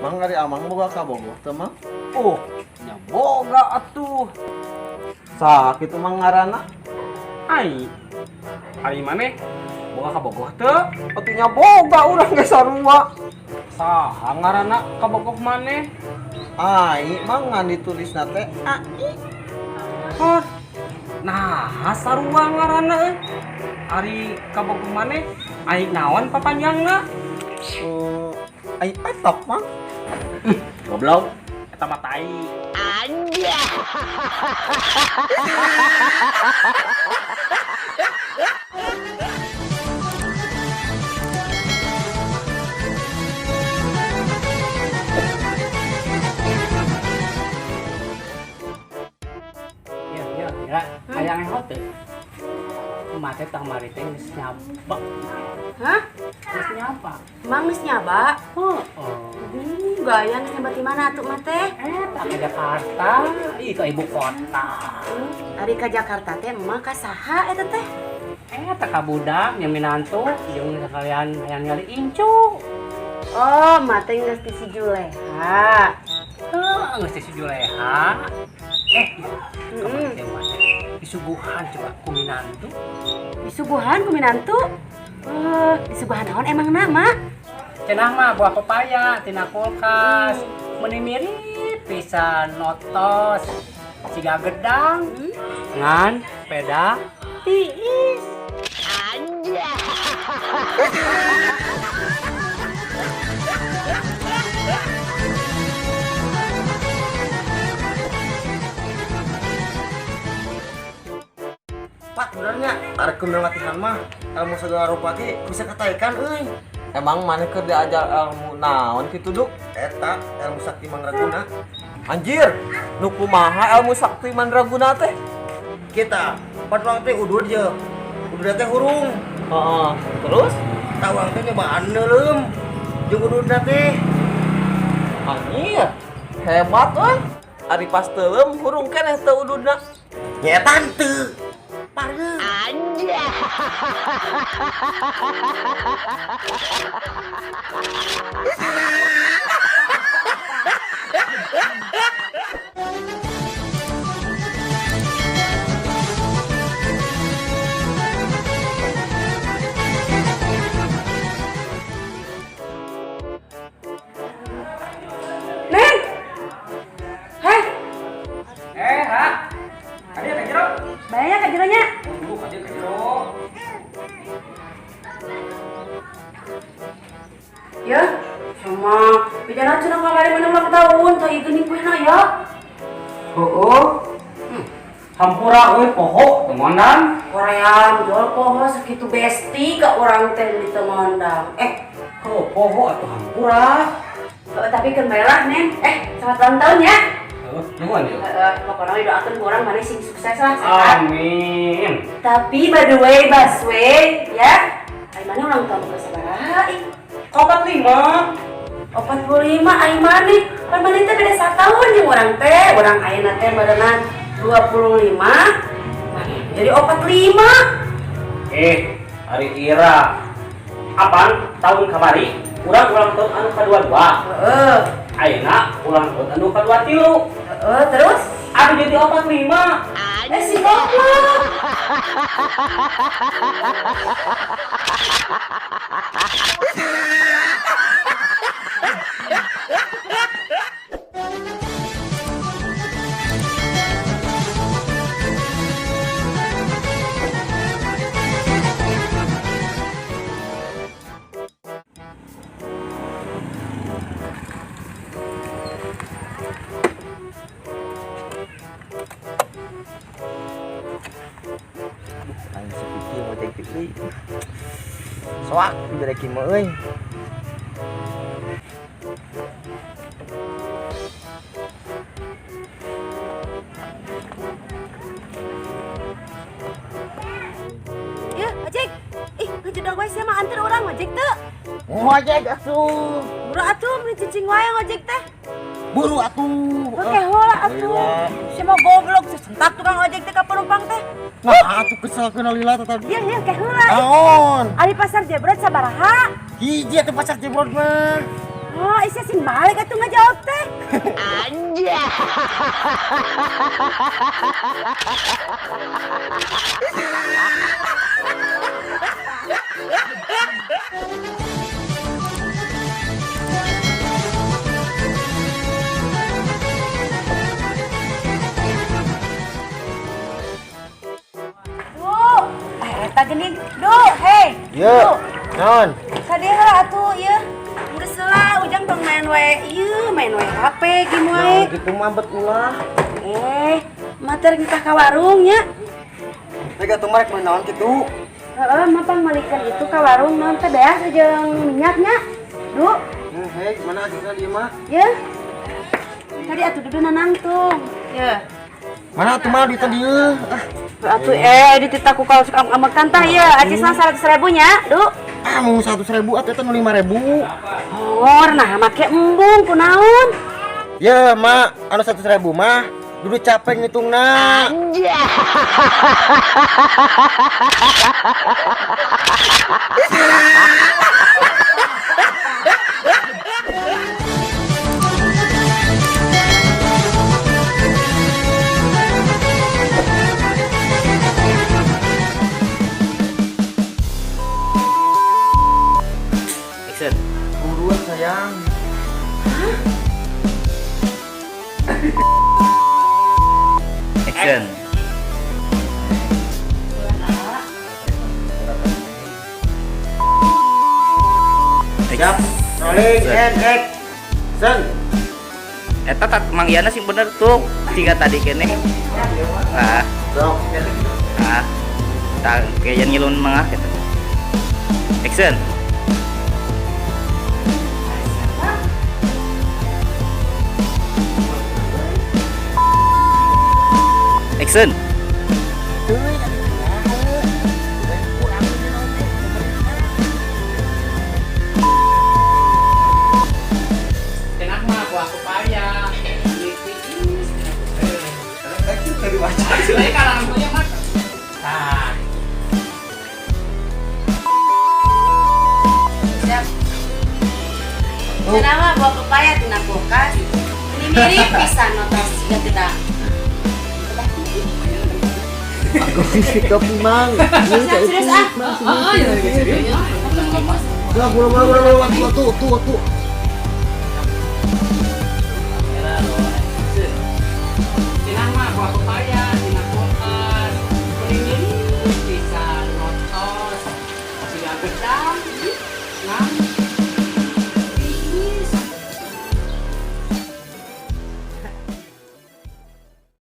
Mang, ari Amang boga kabogoh teu, Mang? Oh, nya boga atuh. Saha kitu, Mang, ngaranna? Ai. Ari maneh boga kabogoh teu? Atuh nya boga, urang ge sarua. Saha ngaranna kabogoh maneh? Ai, Mang, ngan ditulisna teh AI. Hah. Nah, sarua ngaranna euy. Ari kabogoh maneh ai naon papanjangna? Eh, ai petok, Mang. Goblok, eta mah tai. Iya, iya, ya. Hayang eho teh. Mate tah kamari teh geus nyaba. Hah? Geus nyaba. Emang geus nyaba? Heeh. Gaya geus nyaba di mana atuh mah teh? Eta ke Jakarta, ih ke ibu kota. Ari ka Jakarta teh emak ka saha eta teh? Eta ka budak nya minantu jeung sekalian hayang nyari incu. Oh, emak teh geus di si Juleha. Heuh, geus di si Juleha. Eh, kamari teh emak teh disuguhan coba ku minantu. Disuguhan ku minantu? Eh, disuguhan naon emang nama? Cenah mah buah pepaya tina kulkas. Meuni mirip pisan notos siga gedang. Ngan peda tiis. Pak, benernya arek kumaha latihan mah ilmu segala rupa ge bisa kataekan euy. Emang maneh keur diajar ilmu naon kitu, Duk? Eta ilmu sakti mandraguna. Anjir, nu kumaha ilmu sakti mandraguna teh? Kita pan urang teh udud ye. Udud teh hurung. Heeh, terus? Tah urang teh nyobaan neuleum jeung ududna teh. Anjir, hebat euy. Ari pas teuleum hurung keneh teu ududna? Nya eta henteu. Pareum. Neng. Hei, Eh, ha. Kadieu ka jero. Bayar ka jero nya? Tunggu kadieu ka jero. Ya, sama bicara cenah kamari mana ulang tahun, tah ieu geuning kuehna ya. Heueuh. Hampura euy poho teu ngondang. Korean jual poho sakitu besti ka urang teh di teu ngondang. Eh, Heuh, poho atuh hampura. Oh, tapi keun bae lah, Neng. Eh, selamat ulang tahun ya. Heuh, nuhun ieu. Heeh, pokoknya doakeun ku urang maneh sing sukses lah, sehat. Amin. Tapi by the way, Baswe, ya. Ari maneh ulang tahun ke sabaraha ih? 45. 45 ari maneh. Pan maneh teh beda satahun jeung urang teh. Urang ayeuna teh barengan 25. Maneh jadi 45. Eh, ari Ira. Apaan tahun kamari? Urang ulang tahun anu kadua-dua. Heeh. Ayeuna ulang tahun anu kadua-tilu. Heeh, terus? Anu jadi 45. Eh, si goblok. Lain sepiki ngojek teh euy. Soak diberekin mah euy. Ya, ojek. Ih, ngejedog wae sia mah anter urang ojek teu. Ngojek atuh. Buru atuh meuni cicing wae ngojek teh. Buru atuh. Oke, heula atuh. Sia mah goblok, sesentak tukang ojek teh ka penumpang teh. Nah, atuh kesel kana lila teh tadi. Iya, iya, ke heula. Naon? Ari pasar Jebrod sabaraha? Hiji atuh pasar Jebrod mah. Oh, isya sing balik atuh ngajawab teh. Anjay. Duh, eta geuning. Duh, hey. Ye. Naon? Kadieu heula atuh ieu. Geus lah, Ujang tong main wae ieu, main wae HP gim wae. Naon kitu mah bet ulah. Mater kita ka warung nya. Rek atuh mah rek meuli naon kitu? Heeh, mah pangmeulikeun itu ka warung naon teh beas jeung minyaknya. Duh. Hei, mana acisna di imah? Ye. Tadi atuh dudu nangtung. Ye. Mana atuh mah duitna dieu? Ah. Atuh dititah ku kaos amekan tah ye, acisna 100.000 nya, Du. Ah, mau 100.000 atuh eta nu 5.000. Oh, nah make embung kunaon? Ye, Mak, anu 100.000 mah dudu capek ngitungna. Anjay. Action. Buruan sayang. Hah? Action. Siap. Rolling and action. Eta tak Mang Yana sing bener tuh tiga tadi kene. Ah. Sok. Ah. Tak kayak ngilun mangah gitu. Action. Action. Enak mah buah pepaya. Kenapa buah pepaya tina kulkas? Ini mirip pisan notos jika tidak. Aku sikap mang. Serius ah. Udah, waktu.